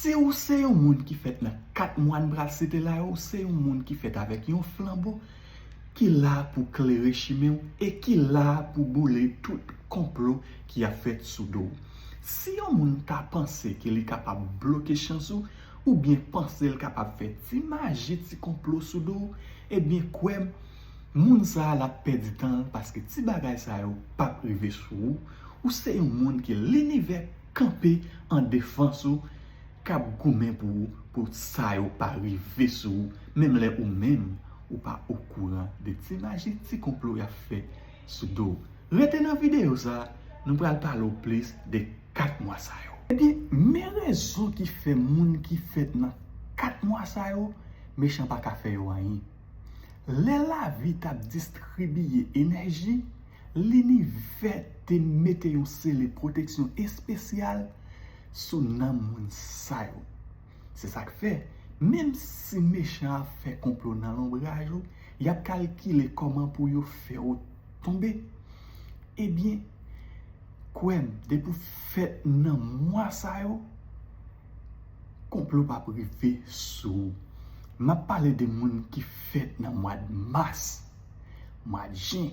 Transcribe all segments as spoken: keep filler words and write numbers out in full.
Si w se yon moun ki fèt nan kat mwa n pral site la yo, w se yon moun ki fèt avèk yon flanbo ki la pou klere chimen w e ki la pou boule tout konplo ki ap fèt sou do w. Si yon moun ta panse ke li kapab bloke chans ou, oubyen panse l kapab fè ti maji, ti konplo sou do w, ebyen kwè m, moun sa a l ap pèdi tan l paske ti bagay sa yo p ap rive sou ou. Ou se yon moun ke linivè kanpe an defans ou, k ap goumen pou ou, pou sa yo pa rive sou ou, menm lè ou menm ou pa okouran de ti maji, ti konplo y ap fè sou do w. Rete nan videyo sa a, nou pral pale w plis de kat mwa sa yo. Ebyen, men rezon ki fè moun ki fèt nan kat mwa sa yo, mechan pa ka fè yo anyen. Lè lavi t ap distribiye enèji, linivè te mete yon sele pwoteksyon espesyal sou nanm moun sa yo. Se sa k fè, menm si mechan ap fè konplo nan lonbraj ou, y ap kalkile kòman pou yo fè w tonbe. Ebyen, kwè m, depi w fèt nan mwa sa yo, konplo p ap rive sou ou. M ap pale de moun ki fèt nan mwa mas, mwa jen,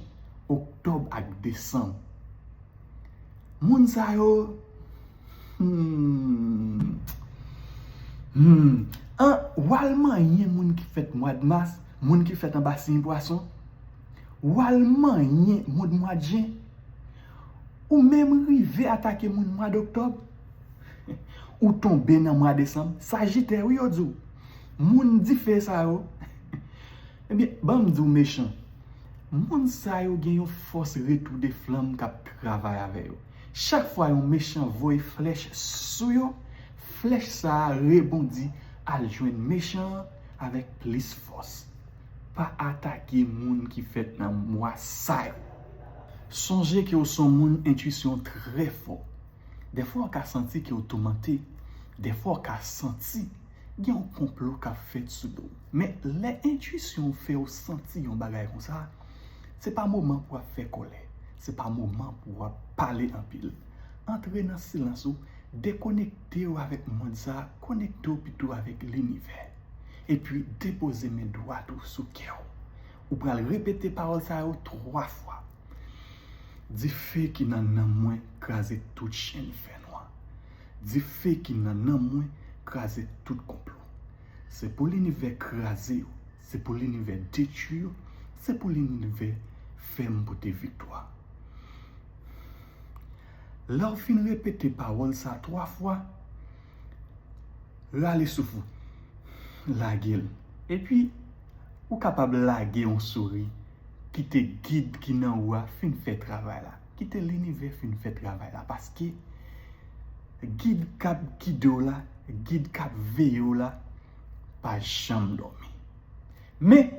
oktòb ak desanm. Moun sa yo, hmm, hmm, an, w al manyen moun ki fèt mwa mas, moun ki fèt anba siy pwason, w al manyen moun mwa jen, ou menm rive atake moun mwa oktòb, ou tonbe nan mwa desanm, sajitè wi yo di w. Moun dife sa yo, ebyen, ban m di w mechan. Moun sa yo gen yon fòs retou de flanm k ap travay avè yo. Chak fwa yon mechan voye flèch sou yo, flèch sa a rebondi al jwenn mechan an avèk plis fòs. Pa atake moun ki fèt nan mwa sa yo. Sonje ke w se yon moun entwisyon trè fò. Dèfwa w ka santi ke w toumante. Dèfwa w ka santi gen yon konplo k ap fèt sou do w. Men lè entwisyon w fè w santi yon bagay konsa, se pa moman pou w ap fè kòlè. Se pa moman pou w ap pale anpil. Antre nan silans ou, dekonekte w avèk mond sa a, konekte w pito avèk linivè. Epi depoze men dwat ou sou kè w. Ou pral repete pawòl sa yo twa fwa. Dife ki nan nanm mwen kraze tout chenn fènwa. Dife ki nan nanm mwen kraze tout konplo. Se pou linivè kraze yo, se pou linivè detwi yo, se pou linivè fè m pote viktwa. Lè w fin repete pawòl sa twa fwa, rale souf ou, lage l. Epi, ou kapab lage yon souri, kite gid ki nan ou a fin fè travay la. Kite linivè fin fè travay la. Paske gid k ap gide w la, gid k ap veye w la, pa janm dòmi. Men,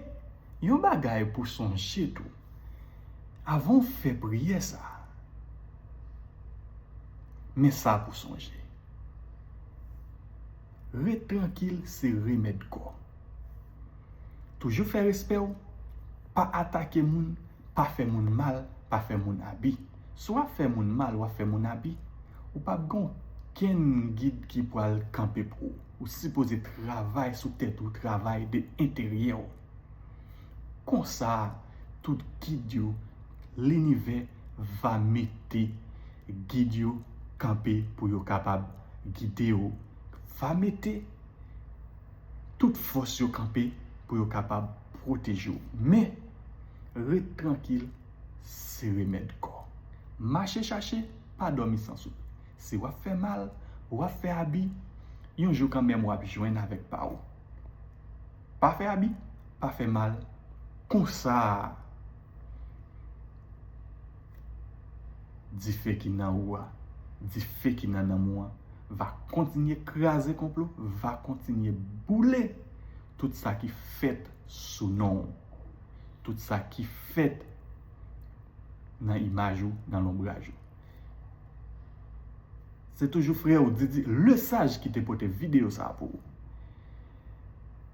yon bagay pou sonje tou, avan w fè priyè sa a, men sa pou sonje. Ret trankil se remèd kò. Toujou fè respè w, pa atake moun, pa fè moun mal, pa fè moun abi. Si w ap fè moun mal, w ap fè moun abi, ou p ap gen okenn gid ki pral kanpe pou ou. Ou sipoze travay sou tèt ou, travay de enteryè w. Konsa, tout gid yo, linivè va mete gid yo kanpe pou yo kapab gide w, va mete tout fòs yo kanpe pou yo kapab pwoteje w. Men, ret trankil, se remèd kò. Mache chache, pa dòmi san soupe. Si w ap fè mal, w ap fè abi, yon jou kanmenm w ap jwenn avèk pa w. Pa fè abi, pa fè mal. Konsa, dife ki nan ou a, dife ki nan nanm ou an, va kontinye kraze konplo, va kontinye boule tout sa ki fèt sou non w, tout sa ki fèt nan imaj ou, nan lonbraj ou. Se toujou frè w Didi Lesage ki te pote videyo sa a pou ou.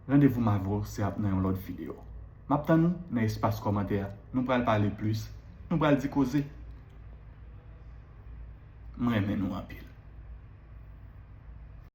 Randevou m avè w se ap nan yon lòt videyo. M ap tann ou nan espas kòmantè a. Nou pral pale plis. Nou pral di koze. M renmen nou anpil.